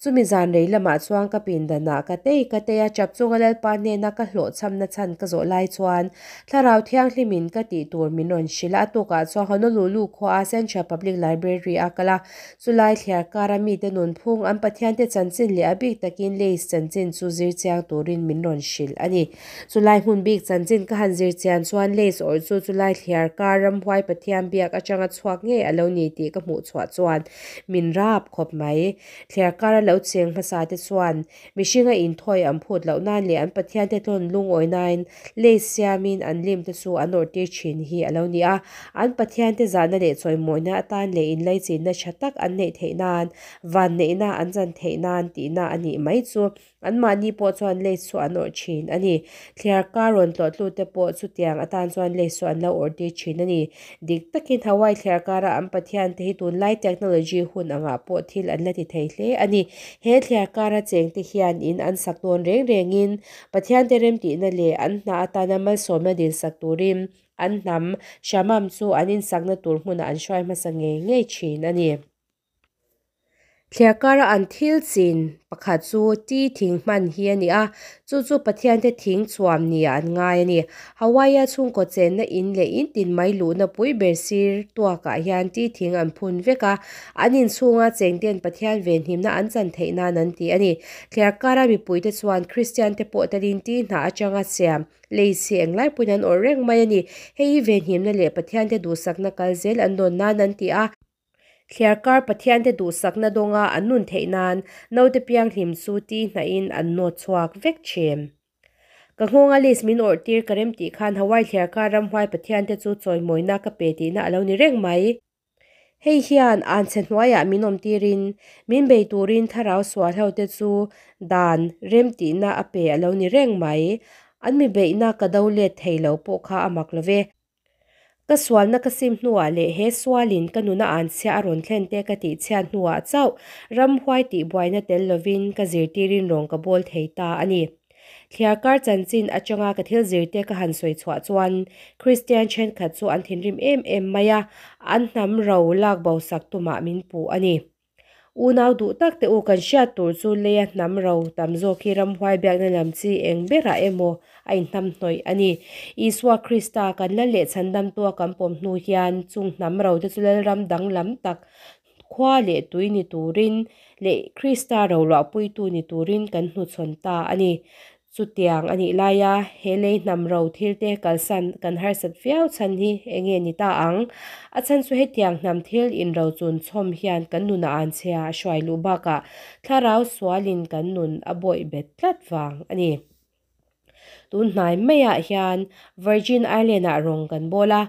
Chumi zan rei lamah chuan ka pindanah ka tei ka tei a, chap chunga Lalpa hnena ka hlawhchhamna chhan ka zawh lai chuan Thlarau Thianghlimin ka tih tur min rawn hrilh a, a tukah chuan Honolulu khuaa Central Public Library a kal a, Chulai thliar kara mite nunphung, an Pathiante chanchin leh a bik takin Lace chanchin chu zir chiang turin min rawn hrilh a ni. Chulai hmun bik chanchin ka han zir chian chuan Lace awrh chu chulai thliar kar ramhuai Pathian biak atanga chhuak ngei a lo ni tih ka hmuh chhuah chuan min rap khawp mai. Thliar kara lo cheng hmasa te chuan Mihringa inthawi an phut loh nan leh an Pathiante tlawn lungawi nain lei siamin an limte chu an awrhtir thin hi a lo ni a. An Pathiante zahna leh chawimawina atan leh inlaichinna tha tak an neih theih nan, vanneihna an chan theih nan tihna a nih mai chu anmahni pawh chuan lei chu an awrh thin a ni. Thliar kar rawn tlawhtlute pawh chutiang atan chuan lei chu an lo awrhtir thin a ni. Dik takin Hawaii thliar kara an Pathiante hi tunlai technology hun angah pawh thil an la ti thei hle a ni. He thliar kara chengte hian in an sak dawn reng rengin Pathiante remtihna leh an hna atana malsawmna dilsak turin an hnam Shamam chu an insakna tur hmunah an hruai hmasa ngei ngei thin a ni. Thliar kara an thil chin pakhat chu tea thing hman hi a ni a, chu chu Pathiante thing chhuam nia an ngai a ni. Hawaii-a chhungkaw chenna in leh in tin mai luhna pui ber sir tuakah hian tea thing an phun vek a, an inchhunga chengten Pathian venhimna an chan theih nan an ti a ni. Thliar kara mipuite chuan Kristiante pawh telin tea hna atanga siam lei si englai pawhin an awrh reng mai a ni. Hei hi venhimna leh Pathiante duhsakna kal zel an dawn nan an ti a. Thliarkar Pathiante duhsakna dawnga an nun theih nan naute pianghlim chu ti hnahin an nawt chhuak vek thin. Ka nghawnga list min awrh tir ka rem tih khan Hawaii thliarkar ramhuai Pathiante chu chawimawina ka pe tihna a lo ni reng mai. Hei hian anchhe hnuaiah min awm tirin min bei turin thlarau sual hote chu dan rem tihna a pe a lo ni reng mai. An mi beihna ka do let thei lo pawh kha a mak lo ve. Ka sualna ka sim hnuah leh he sualin ka nuna anchhia a rawn thlen te ka tih chhiat hnuah chauh ramhuai tih buaina tel lovin ka zirtirin rawn ka bawl thei ta a ni. Thliarkar chanchin atanga ka thil zirte ka han sawi chhuah chuan Kristian thenkhat chu an thinrim em em mai a, an hnam ro lak bosak tumah min puh a ni. Unau duh tak te u kan hriat tur chu leia hnam ro tam zawk hi ramhuai biakna lam chi eng berah emaw a inhnamhnawih a ni. Isua Krista kan lal leh chhandamtua kan pawm hnu hian chung hnam ro te chu lalram danglam tak khua leh tui ni turin leh Krista roluahpuitu ni turin kan hnuchhawn ta a ni. Chutiang a nih laia he lei hnam ro thil te kalsan kan harsat viau chhan hi eng nge ni ta ang? A chhan chu hetiang hnam thil inro chun chhawm hian kan nunah an chhia a hruai luh bakah thlarau sualin kan nun a bawih bet tlat vang a ni. Tun hnai maiah hian Virgin Island-ah rawng kan bawl a,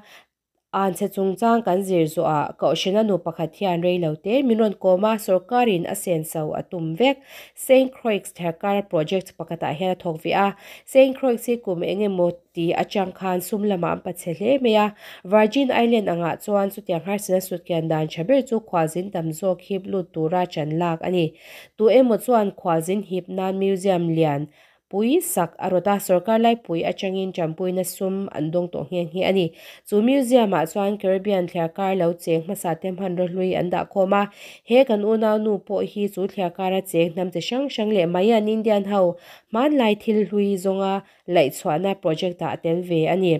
Anchhe chungchang kan zir zawhah Kohhrana nu pakhat hian rei lo te min rawn kawm a, sorkarin a senso a tum vek. Saint Croix Therkara project pakhatah hian a thawk ve a. Saint Croix hi kum eng emaw ti atang khan sum lamah an pachhe hle mai a. Virgin Island angah chuan chutiang harsatna sutkian dan tha ber chu khualzin tam zawk hip lut tura chan lak a ni. Tu emaw chuan khualzin hip nan museum lian. pui sak a rawt a, sorkar laipui atangin tanpuina sum an dawng tawh nghe nghe a ni. Chu museum ah chuan Caribbean thliarkar lo cheng hmasa te hmanraw hlui an dah khawm a, he kan unaunu pawh hi chu thliarkara cheng hnam chi hrang hrang leh Mayan Indian ho hmanlai thil hlui zawnga laihchhuahna project ah a tel ve a ni.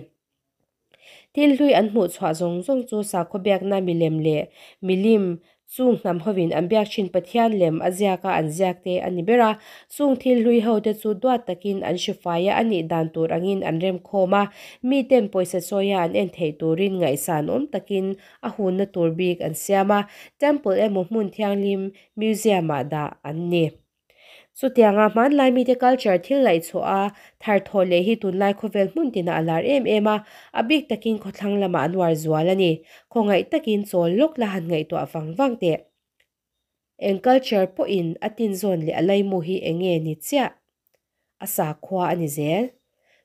Thil hlui an hmuh chhuah zawng zawng chu sakhaw biakna milem leh milim chung hnam hovin an biak thin Pathian lem a ziaka an ziak te a ni ber a. Chung thil hlui ho te chu duat takin an hri fai a, a nih dan tur angin an rem khawm a, miten pawisa sawia an en theih turin ngaihsan awm takin a hunna tur bik an siam a, temple emaw hmun thianghlim museum-ah dah an ni. Chutianga hmanlai mite culture thil laihchhuah a thar thawh leh hi tunlai khawvel hmun tinah a lar em em a, a bik takin khawthlang lamah an uar zual a ni. Khawngaih takin chawl lawk la han ngaihtuah vang vang teh. Eng culture pawhin a tinzawn leh a laimu hi eng nge ni chiah? A sakhua a ni zel.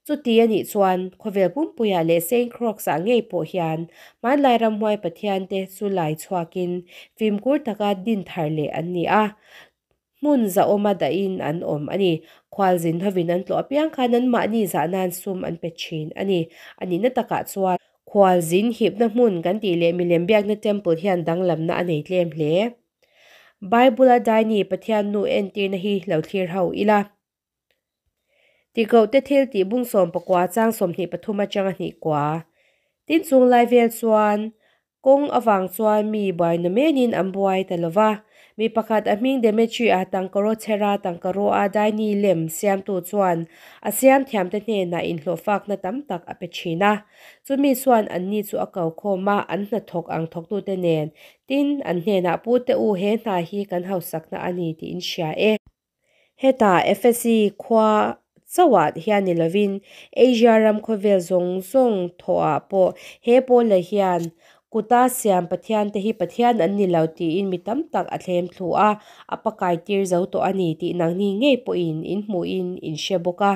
Chuti a nih chuan khawvel pumpuiah leh Saint Croix-ah ngei pawh hian hmanlai ramhuai pathiante chu lai chhuakin fimkhur taka din thar leh an ni a. Hmun zahawma dahin an awm a ni. Khualzin hovin an tlawh apiang khan anmahni zah nan sum an pe thin a ni. A nihna takah chuan khualzin hipna hmun kan tih leh milem biakna temple hian danglamna a nei tlem hle. Bible-a Daini Pathian nu entirna hi lo thlir ho ila. Tikohte thil tih bung 14 chang 23 atanga hnih kua. Tin chung lai vel chuan kawng avang chuan mi buaina menin an buai ta lo va. Mi pakhat a hming Demetri-a tangkaraw chhera tangkaraw a daini lem siamtu chuan a siam thiamte hnenah inhlawhfakna tam tak a pe thin a. Chumi chuan anni chu a ko khawm a, an hnathawk ang thawktute nen. Tin, an hnenah Pute u he hna hi kan hausakna a ni tiin hria e. Hetah Efesi khua chauhah hian ni lovin Asia ram khawvel zawng zawng thawhah pawh he Paula hian kuta siam pathiante hi pathian an ni lo tiin mi tam tak a thlem thlu a, a pakai tir zo tawh a ni tih nangni ngei pawhin in hmuhin in hre bawk a.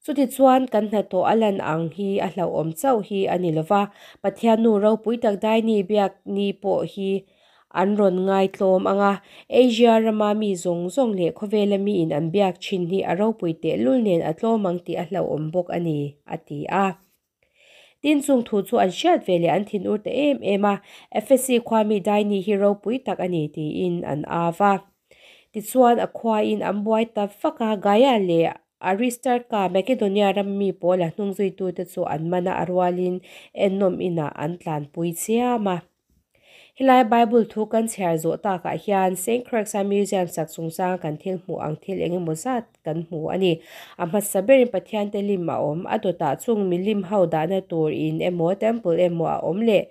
Chutichuan kan hnathawh a lan ang hi a hlauhawm chauh hi a ni lova, Pathian nu ropui tak Daini biak ni pawh hi an rawn ngaitlawm ang a, Asia rama mi zawng zawng leh khawvela miin an biak thin hi a ropui tehlul nen a tlawm ang tih a hlauhawm bawk a ni, a ti a. Tin, chung thu chu an hriat ve leh an thinur ta em em a, Efesi khua mi Daini hi ropui tak a ni tiin an au va. Tichuan, a khuain an buai ta vak a, Gaia leh Aristarka, Makedonia ram mi pawl a hnungzuitute chu an man a, a rualin ennawm inah an tlanpui chiam a. Helai Bible thu kan chhiar zawh takah hian Saint Croix-a museum sak chungchanga kan thil hmuh ang thil eng emaw zat kan hmu a ni. A hmasa berin Pathiante lim a awm, a dawtah chung milim ho dahna tur in emaw temple emaw a awm leh.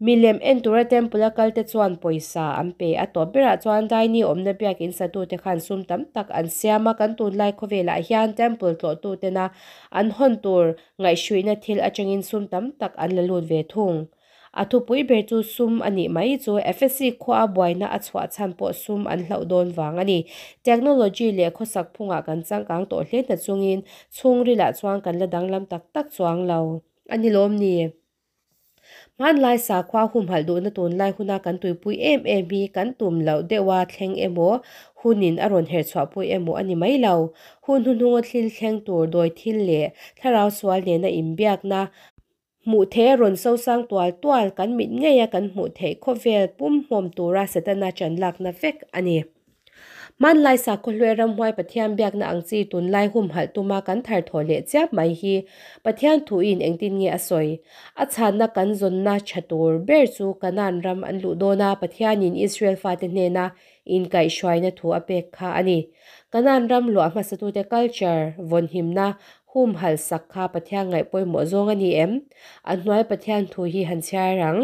Milem en tura temple a kalte chuan pawisa an pe. A tawp berah chuan Daini awmna biakin satute khan sum tam tak an siam a, kan tunlai khawvelah hian temple tlawhtutena an hawn tur ngaihhruihna thil atangin sum tam tak an la lut ve thung. A thupui ber chu sum a nih mai chu Efesi khua buaina a chhuah chhan pawh sum an hlauh dawn vang a ni. Technology leh khawsak phungah kan changkang tawh hle hna chungin chhungrilah chuan kan la danglam tak tak chuang lo a ni lawm ni? Hmanlai sakhua humhalh duhna tunlai huna kan tuipui em em hi kan tum loh deuha thleng emaw hunin a rawn herchhuahpui emaw a ni mai lo. Hun hnuhnunga thil thleng tur dawi thil leh thlarau sual nena inbiakna Hmuh theih a rawn sosang tual tual, kan mit ngeia kan hmuh theih khawvel pum hmawm tura Setana chan lakna vek a ni. Hmanlai sakhaw hluai ramhuai Pathian biakna ang chi tunlai humhalh tuma kan thar thawh leh chiap mai hi Pathian thuin engtin nge a sawi? A chhanna kan zawnna tha tur ber chu Kanaan ram an luh dawna Pathianin Israel fate hnena inkaihhruaina thu a pek kha a ni. Kanaan ram luah hmasatute culture vawnhimna humhalh sak kha Pathian ngaih pawimawh zawng a ni em? A hnuai Pathian thu hi han chhiar ang.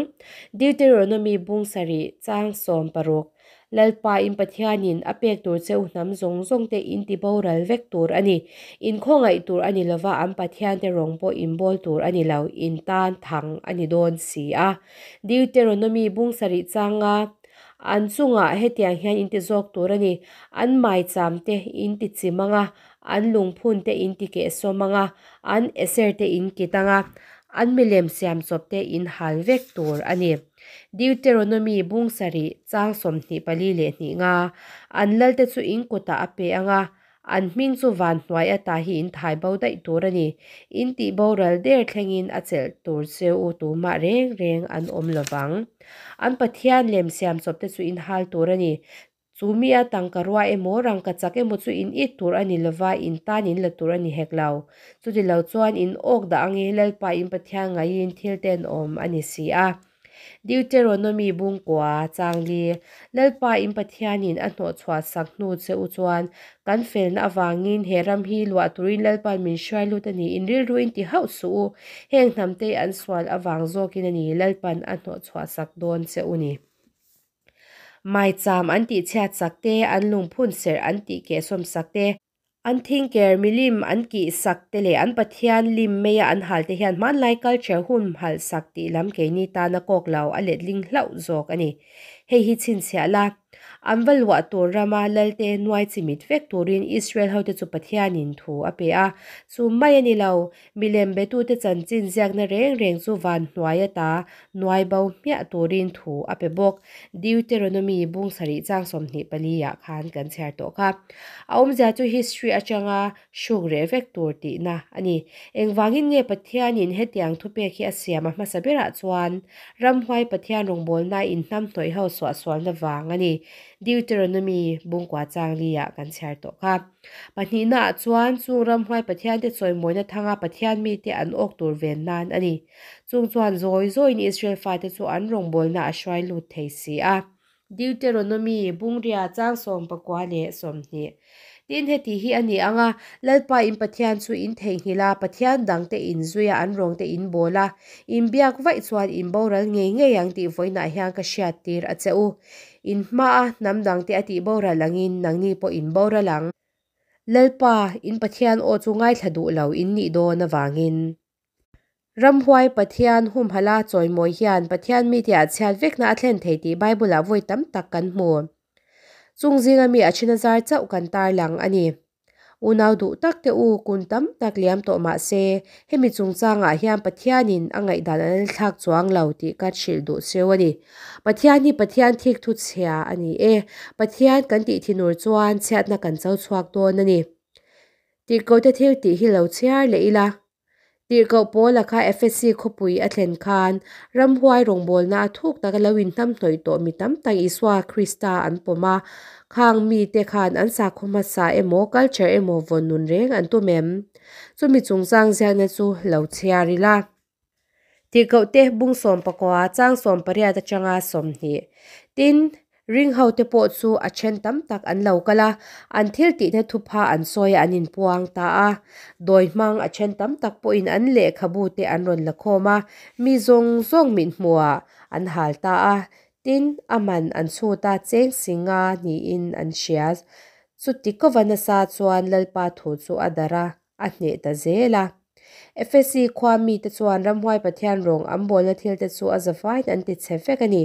Deuteronomy bung sarih chang 16, Lalpa in Pathianin a pek tur che u hnam zawng zawng te in ti boral vek tur a ni. In khawngaih tur a ni lova an Pathian te rawng pawh in bawl tur a ni lo, in tan thang a ni dawn si a. Deuteronomy bung sarih changa An chungah hetiang hian in ti zawk tur a ni, an maicham te in ti chim ang a, an lungphun te in ti kehsawm ang a, an eser te in kit ang a, an milem siam chawp te in hal vek tur a ni. Deuteronomy bung sarih chang 24 leh hnih nga, An lalte chu in kutah a pe ang a, An hming chu van hnuai ata hi in thai bo daih tur a ni. In tih boral der thlengin a chelh tur che u tumah reng reng an awm lo vang. An Pathian lem siam chawp te chu in hal tur a ni. Chu mi a tangka rua emaw rangka chak emaw chu in it tur a ni lova, in tan in la tur a ni hek lo. Chuti lo chuan in awk dah ange Lalpa in Pathian ngaiin thil ten awm a ni si a. Deuteronomy bungkua changli, Lalpa in Pathianin a hnawhchhuah sak hnu che u chuan kan felna avangin he ram hi luah turin Lalpa'n min hruai lut a ni, in rilru in ti hauh suh u, heng hnamte an sual avang zawkin a ni Lalpa'n a hnawhchhuah sak dawn che u ni. Maicham an tihchhiat sak te, an lungphun serh an tihkehsawm sak te, An thingker milim an kih sak te leh an Pathian lim meia an hal te hian hmanlai culture humhalh sak tih lam keini tana kawk lo a letling hlauh zawk a ni. Hei hi chhinchhiah la, an va luah tur rama Lalte nuai chimit vek turin Israel hote chu Pathianin thu a pe a. Chu mai a ni lo, milem betute chanchin ziakna reng reng chu van hnuai ata nuai bo hmiah turin thu a pe bawk. Deuteronomy bung sarih chang 24 ah khan kan chhiar tawh kha. A awmzia chu history atanga hruk reh vek tur tihna a ni. Engvangin nge Pathianin hetiang thupek hi a siam a hmasa berah chuan ramhuai Pathian rawngbawlna inhnam hnawih ho suahsualna vang a ni. Deuteronomy bungkua chang li ah kan chhiar tawh kha. Pahnihnaah chuan chung ramhuai Pathiante chawimawina thanga Pathian mite an awk tur ven nan a ni. Chung chuan zawi zawiin Israel fate chu an rawngbawlna a hruai lut thei si a. Deuteronomy bungria chang 19 leh 20. Tin, heti hi a ni ang a, Lalpa in Pathian chu in theihnghilh a, Pathian dangte in zui a, an rawngte in bawl a, in biak vaih chuan in boral ngei ngei ang tih vawiinah hian ka hriattir a che u. In hmaa hnam dangte a tih boral angin nangni pawh in boral ang. Lalpa in Pathian aw chu ngaithla duh lo in nih dawn avangin. Ramhuai Pathian humhala chawimawi hian Pathian mite ah chhiat vekna a thlen thei tih Bible ah vawi tam tak kan hmu. Chung zinga mi a then a zar chauh kan tarlang a ni. Unau duh tak te u kun tam tak liam tawh mah se hemi chungchangah hian Pathianin a ngaihdan an thlak chuang lo tih ka hrilh duh cheu a ni. Pathian hi Pathian thik thu chhia a ni e. Pathian kan tih thinur chuan chhiatna kan cho chhuak dawn a ni. Tirhkohte thil tih hi lo chhiar leh ila. Tirhkoh Paula kha Efesi khawpui a thlen khan ramhuai rawngbawlna a thuk taka lo inhnam hnawih tawh mi tam tak Isua Krista an pawm a, khang mite khan an sakhaw hmasa emaw culture emaw vawn nun reng an tum em? Chumi chungchang ziakna chu lo chhiar ila. Tirhkohte bung 19 chang 18 atanga 20. Tin, ring hote pawh chu a then tam tak an lo kal a, an thil tihna thupha an sawi a an inpuang ta a. Dawi hmang a then tam tak pawhin an lehkhabu te an rawn la khawm a, mi zawng zawng mit hmuhah an hal ta a. Tin, a man an chhut a, cheng singa niin an hria. Chuti kova nasa chuan Lalpa thu chu a darh a, a hneh ta zel a. Efesi khua mite chuan ramhuai Pathian rawng an bawlna thilte chu a zavaiin an ti chhe vek a ni.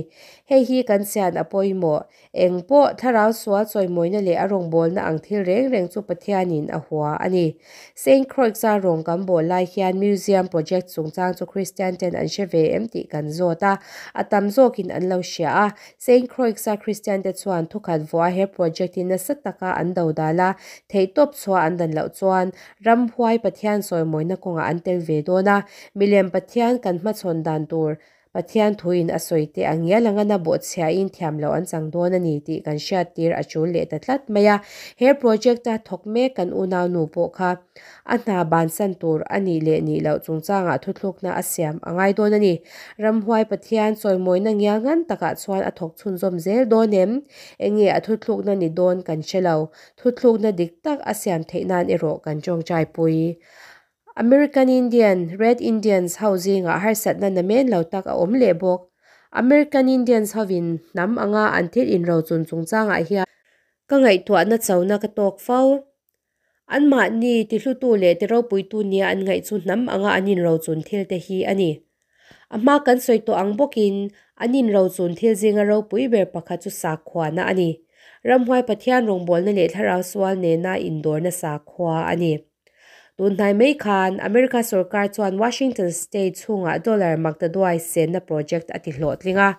Hei hi kan chian a pawimawh. Eng pawh thlarau sual chawimawina leh a rawngbawlna ang thil reng reng chu Pathianin a hua a ni. Saint Croix-a rawng kan bawl lai hian museum project chungchang chu Kristian ten an hre ve em tih kan zawt a, a tam zawkin an lo hria a. Saint Croix-a Kristian te chuan thukhat vuah he project hi nasa taka an do dal a, theihtawp chhuah an dan loh chuan ramhuai Pathian sawimawina kawngah an tel ve dawn a, milem Pathian kan hmachhawn dan tur Pathian thuin a sawi te ang ngial anga na bawhchhiain thiam loh an chang dawn a ni tih kan hriattir a tul leh ta tlat mai a. He project-a thawk mek kan unau nu pawh kha a hna bansan tur a nih leh nih loh chungchangah thuthlukna a siam a ngai dawn a ni. Ramhuai Pathian chawimawina ngial ngan takah chuan a thawk chhunzawm zel dawn em? Enge a thuthlukna ni dawn kan hre lo. Thuthlukna dik tak a siam theih nan erawh kan tawngtai pui. American Indian, Red Indians ho zingah harsatna namen lo tak a awm leh bawk. American Indians hovin hnam anga an thil inrochun chungchangah hian ka ngaihtuahna chona ka tawk fo. Anmahni tihlutu leh tiropuitu nia an ngaih chu hnam anga an inrochun thil te hi a ni. A hma kan sawi tawh ang bawkin an inrochun thil zinga ropui ber pakhat chu sakhuana a ni. Ramhuai Pathian rawngbawlna leh thlarau sual nena indawrna sakhua a ni. Tunhnai mai khan America sarkar chuan Washington State chhungah dollar maktaduai senna project a ti hlawhtling a.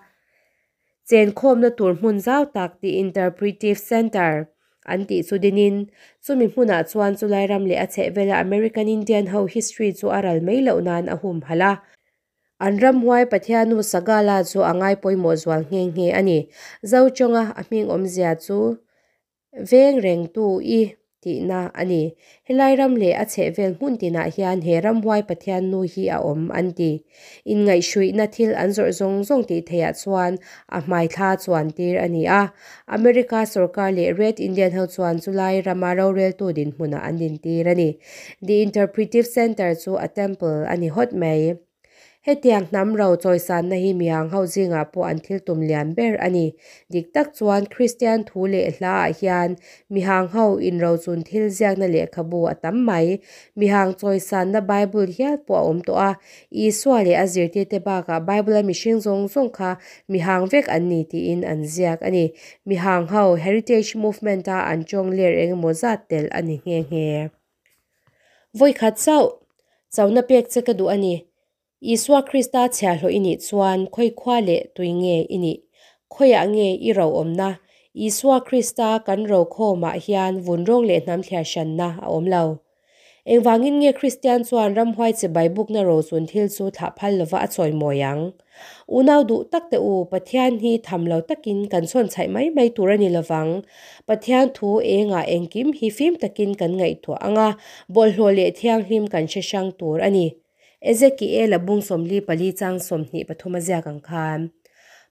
Chen khawmna tur hmun zau tak The Interpretive Center an tih chu dinin, chumi hmunah chuan chulai ram leh a chhehvela American Indian ho history chu a ral mai loh nan a humhalh a. An ramhuai Pathiannu Sagala chu a ngai pawimawh zual nghe nghe a ni. Zo chawnga a hming awmzia chu Veng rengtu i tihna a ni. Helai ram leh a chhehvel hmun tinah hian he ramhuai Pathian nu hi a awm an ti. Inngaihhruihna thil an zawrh zawng zawng tih theihah chuan a hmaithla chuan tir a ni a. America sorkar leh Red Indian ho chuan chulai rama roreltu dinhmunah an dintir a ni. The Interpretive Centre chu a temple a ni hawt mai. Hetiang hnam ro chawisanna hi mihang ho zingah pawh an thil tum lian ber a ni. Dik tak chuan Kristian thu leh hlaah hian mihang ho inrochun thil ziakna lehkhabu a tam mai. Mihang chawisanna Bible hial pawh a awm tawh a. Isua leh a zirtirte bakah Bible-a mihring zawng zawng kha mihang vek an ni tiin an ziak a ni. Mihang ho Heritage Movement-a an tawng ler engemaw zat telh a ni nghe nghe. Vawikhat chauh chona pek che ka duh a ni. Isua Krista chhiahhlawh i nih chuan khawi khua leh tui nge i nih? Khawiah nge i ro awmna? Isua Krista kan ro khawmah hian vun rawng leh hnam thliar hranna a awm lo. Engvangin nge Kristian chuan ramhuai chibai bukna ro chun thil chu thlah phal lova a chawimawi ang? Unau duh tak teh u, Pathian hi tham lo takin kan chhawn chhaih mai mai tur a ni lovang. Pathian thu engah engkim hi fim takin kan ngaihtuah ang a, bawlhhlawh leh thianghlim kan hre hrang tur a ni. Ezekiel-a bung 44 chang 23 a ziak ang khan,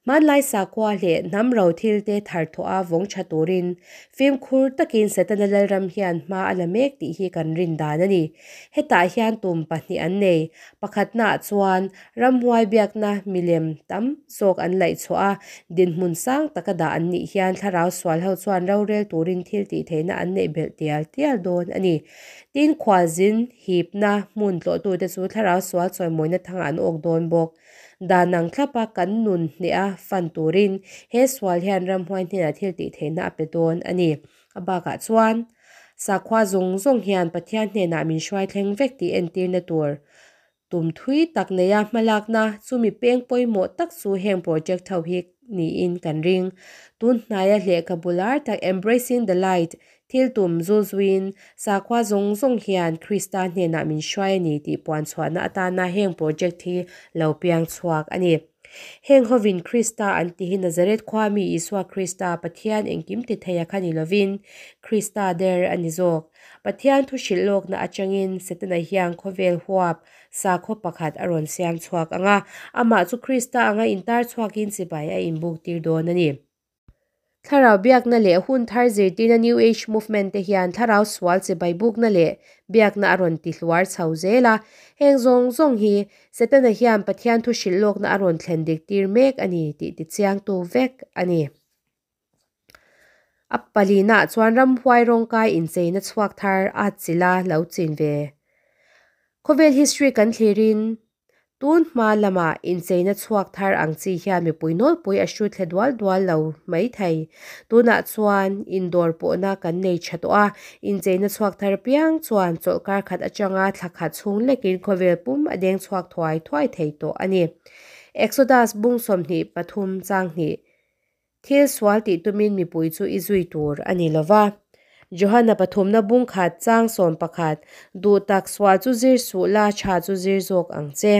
Hmanlai sakhua leh hnam ro thilte thar thawh a vawng tha turin fimkhur takin Setana Lalram hian hma a la mek tih hi kan rin dan a ni. Hetah hian tum pahnih an nei. Pakhatnaah chuan Ramhuai biakna milem tam zawk an laih chhuah a, dinhmun sang taka dah an nih hian thlarau sual ho chuan rorel turin thil tih theihna an neih belh tial tial dawn a ni. Tin, khualzin hipna hmun tlawhtute chu thlarau sual chawimawina thangah an awk dawn bawk. Dan ang thlapa kan nun hneha fan turin he sual hian ramhuai hnenah thil tih theihna a pe dawn a ni. A bakah chuan sakhua zawng zawng hian Pathian hnenah min hruai thleng vek tih entirna tur Tum thui tak neia hmalakna chumi peng pawimawh tak chu heng project ho hi niin kan ring. Tun hnaia lehkhabu lar tak Embracing the Light thil tum zul zuiin sakhua zawng zawng hian Krista hnenah min hruai a ni tih puan chhuahna atana heng project hi lo piang chhuak a ni. Heng hovin Krista an ti hi Nazareth khua mi Isua Krista, Pathian engkim ti theia kha ni lovin, Krista der a ni zawk. Pathian thu hrilh lawkna atangin Setana hian khawvel huap sakhaw pakhat a rawn siam chhuak ang a, amah chu Krista anga intar chhuakin chibai a inbuktir dawn a ni. Thlarau biakna leh hun thar zirtirna New Age Movement te hian thlarau sual chibai bukna leh biakna a rawn ti hluar chho zel a. Heng zawng zawng hi Setana hian Pathian thu hrilh lawkna a rawn thlen dik tir mek a ni tih tichiangtu vek a ni. A palinaah chuan ramhuai rawngkai incheina chhuak thar a chila lo chin ve. Khawvel history kan thlirin Tun hma lamah incheina chhuak thar ang chi hian mipui nawlpui a hrut hle dual dual lo mai thei. Tunah chuan indawr pawhna kan nei tha tawh a, incheina chhuak thar piang chuan chawlhkar khat atanga thla khat chhung lekin khawvel pum a deng chhuak thuai thuai thei tawh a ni. Exodus bung 23 chang hnih. Thil sual tih tumin mipui chu i zui tur a ni lo va. Johana pathumna bung khat chang 11, Duh tak sual chu zir suh la, tha chu zir zawk ang che.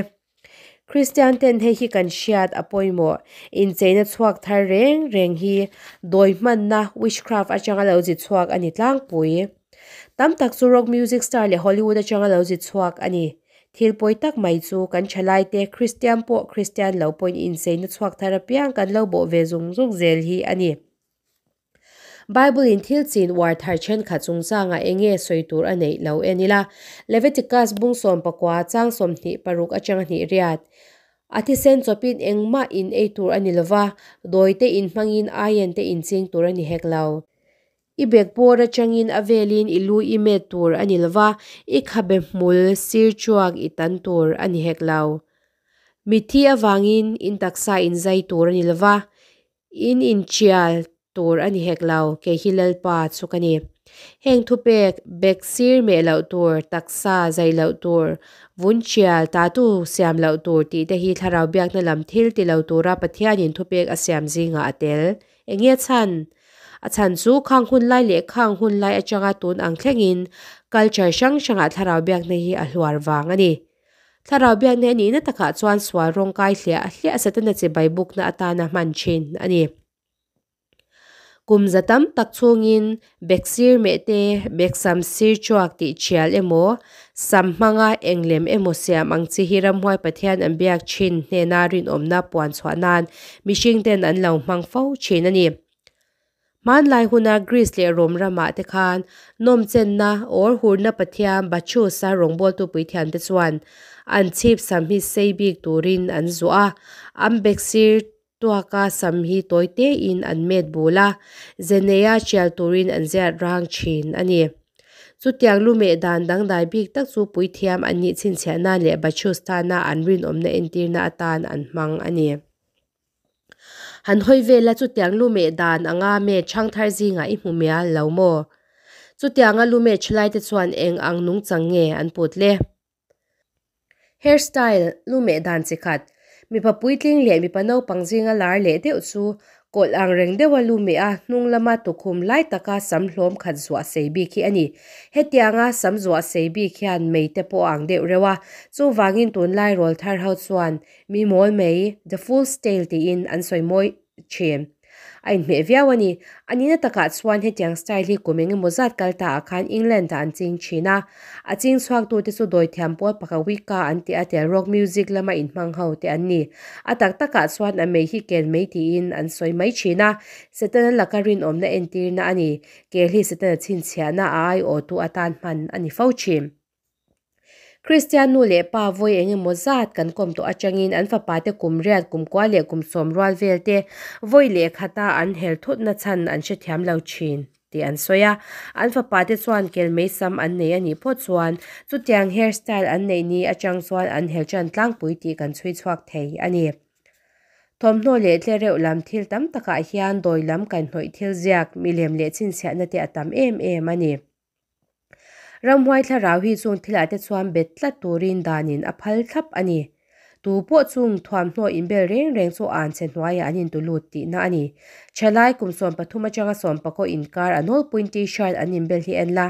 Kristian ten hei hi kan hriat a pawimawh. Incheina chhuak thar reng reng hi dawi hmanna, witchcraft, atanga lo zi chhuak a ni tlangpui. Tam tak chu rock music star leh Hollywood atanga lo zi chhuak a ni. Thil pawi tak mai chu kan thalaite Kristian pawh Kristian lo pawhin incheina chhuak thar apiang kan lo bawh ve zung zung zel hi a ni. Bible-in thil chin uar thar thenkhat chungchangah eng nge sawi tur a neih lo en ila. Leviticus bung 19 chang 26 atanga hnih riat. A thisen chawpin engmah in ei tur a ni lova, dawite in hmangin aian te inching tur a ni hek lo. I bek bawr atangin a velin i lu i met tur a ni lova, i khabe hmul sir chuak i tan tur a ni hek lo. Mitthi avangin in taksa in zai tur a ni lova, in intial tur a ni hek lo, kei hi Lalpa chu ka ni. Heng thupek, bek sir meh loh tur, taksa zai loh tur, vun tial, tatu siam loh tur tih te hi thlarau biakna lam thil ti lo tura Pathianin thupek a siam zingah a tel. Enge chhan? A chhan chu khang hun lai leh khang hun lai atanga tun ang thlengin culture hrang hrangah thlarau biakna hi a hluar vang a ni. Thlarau biakna a nihna takah chuan sual rawng kai hliah hliah Setana chibai bukna atana hman thin a ni. Kum za tam tak chhungin bek sir meh te, bek sam sir chuak tih thial emaw, sam hmanga eng lem emaw siam ang chi hi ramhuai Pathian an biak thin hnena rinawmna puan chhuah nan mihring ten an lo hmang fo thin a ni. Hmanlai huna Greece leh Rome ramah te khan nawmchenna or hurna pathian Bacchus-a rawngbawltu puithiam te chuan an chhip sam hi sei bik turin an zuah a, an bek sir Tuaka sam hi tawi tein an met bul a, ze neia tial turin an ziat rang thin a ni. Chutiang lu meh dan dangdai bik tak chu puithiam an nih chhinchhiah nan leh Bacchus tana an rinawmna entirna atan an hmang a ni. Han hawi vela chutiang lu meh dan anga met chhangthar zingah i hmu mial lo maw? Chutianga lu met thalaite chuan eng ang nungchang nge an put le? Hair style, lu meh dan chi khat, mipa puitling leh mipa naupang zinga lar leh deuh chu kawlh ang reng deuha lu meh a hnung lama tukhum lai taka sam hlawm khat zuah sei bik hi a ni. Hetianga sam zuah sei bik hian mei te pawh a ang deuh reuh a, chuvangin tunlai rawl thar ho chuan mi mawl mei, the fool's tale tiin an sawi mawi thin. A inhmeh viau a ni. A nihna takah chuan hetiang style hi kum engemaw zat kal ta ah khan England ah an ching thin a. A ching chhuaktute chu dawithiam pawl pakhat Wicca an tih a tel rock music lama inhmang ho te an ni. A tak takah chuan a mei hi kel mei tiin an sawi mai thin a. Setana laka rinawmna entirna a ni. Kel hi Setana chhinchhiahna a aiawhtu atan hman a ni fo thin. Kristian nu leh pa vawi eng emaw zat kan kawm tawh atangin an fapate kum riat, kum kua leh kum sawm rual vel te vawi leh khata an hel thutna chhan an hrethiam lo thin tih an sawi a. An fapate chuan kel mei sam an nei a nih phawt chuan chutiang hair style an neih ni atang chuan an hel tan tlangpui tih kan chhui chhuak thei a ni. Thawmhnaw leh tlereuh lam thil tam takah hian dawi lam kan hnawih thil ziak, milem leh chhinchhiahna te a tam em em a ni. Ramhuai thlarau hi chung thilah te chuan bet tlat turin danin a phal thlap a ni. Tu pawh chung thuamhnaw inbel reng reng chu anchhe hnuaiah an intu lut tihna a ni. Thalai kum 13 atanga 19 inkar a nawlpuiin t-shirt an inbel hi en la,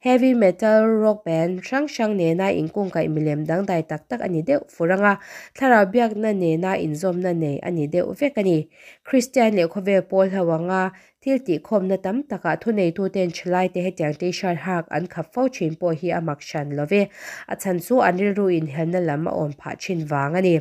heavy metal rock band hrang hrang nena inkungkaih milem dangdai tak tak a ni deuh fur anga thlarau biakna nena inzawmna nei a ni deuh vek a ni. Kristian leh khawvel pawl ho anga Thil tihkhawmna tam takah thuneituten thalaite hetiang t-shirt hak an khap fo thin pawh hi a mak hran lo ve. A chhan chu an rilru inhelna lam a awm phah thin vang a ni.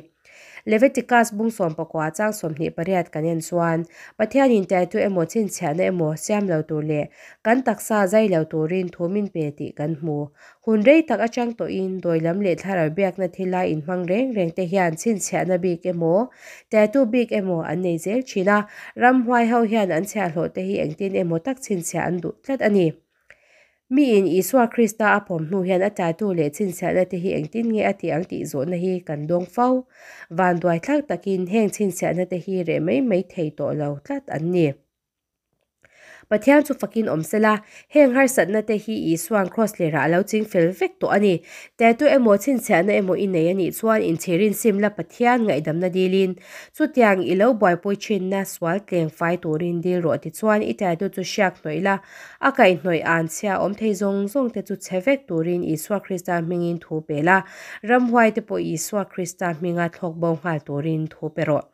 Leviticus bung 19 chang 28 kan en chuan, Pathianin tattoo emaw chhinchhiahna emaw siam lo tur leh kan taksa zai lo turin thu min pe tih kan hmu. Hun rei tak atang tawhin dawi lam leh thlarau biakna thila inhmang reng reng te hian chhinchhiahna bik emaw, tattoo bik emaw an nei zel thin a, ramhuai ho hian an chhiahhlawh te hi engtin emaw tak chhinchhiah an duh tlat a ni. Miin Isua Krista a pawm hnu hian a tattoo leh chhinchhiahna te hi engtin nge a tih ang tih zawhna hi kan dawng fo. Vanduai thlak takin heng chhinchhiahna te hi reh mai mai thei tawh lo tlat an ni. Pathian chu fakin awm se la, heng harsatna te hi Isua'n kraws lerah a lo ching fel vek tawh a ni. Tattoo emaw chhinchhiahna emaw i nei a nih chuan inchhirin sim la Pathian ngaihdamna dilin chutiang i lo buaipui thinna sual tleng fai turin dil rawh tichuan i tattoo chu hriak hnawih la, a kaihhnawih an chhia awm thei zawng zawng te chu chhe vek turin Isua Krista hmingin thu pe la, ramhuai te pawh Isua Krista hminga thlawk bo nghal turin thu pe rawh.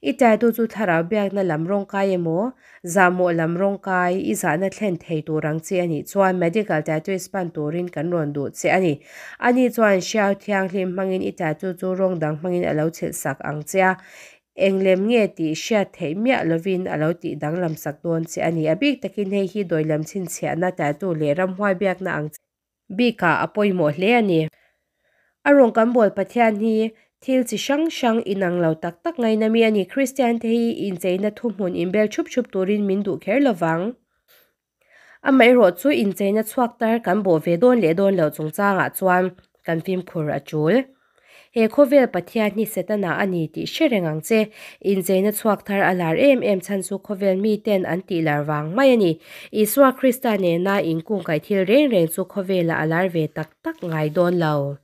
I tattoo chu thlarau biakna lam rawngkai emaw, zahmawh lam rawngkai, i zahna thlen thei tur ang chi a nih chuan medical tattooist pan turin kan rawn duh che a ni. Ani chuan hriau thianghlim hmangin i tattoo chu rawng dang hmangin a lo chhilh sak ang che a, eng lem nge tih hriat theih miah lovin a lo tih danglam sak dawn che a ni. A bik takin hei hi dawi lam chhinchhiahna tattoo leh ramhuai biakna ang bikah a pawimawh hle a ni. A rawn kan bawl Pathian hi thil chi hrang hrang inang lo tak tak ngaina mi a ni. Kristian te hi incheina thuhmun inbel thup thup turin min duh kher lo vang. Amaherawh chu incheina chhuak tar kan bawh ve dawn leh dawn loh chungchangah chuan kan fimkhur a tul. He khawvel Pathian hi Setana a ni tih hre reng ang che. Incheina chhuak thar a lar em em chhan chu khawvel miten an tih lar vang mai a ni. Isua Krista nena inkungkaih thil reng reng chu khawvelah a lar ve tak tak ngai dawn lo.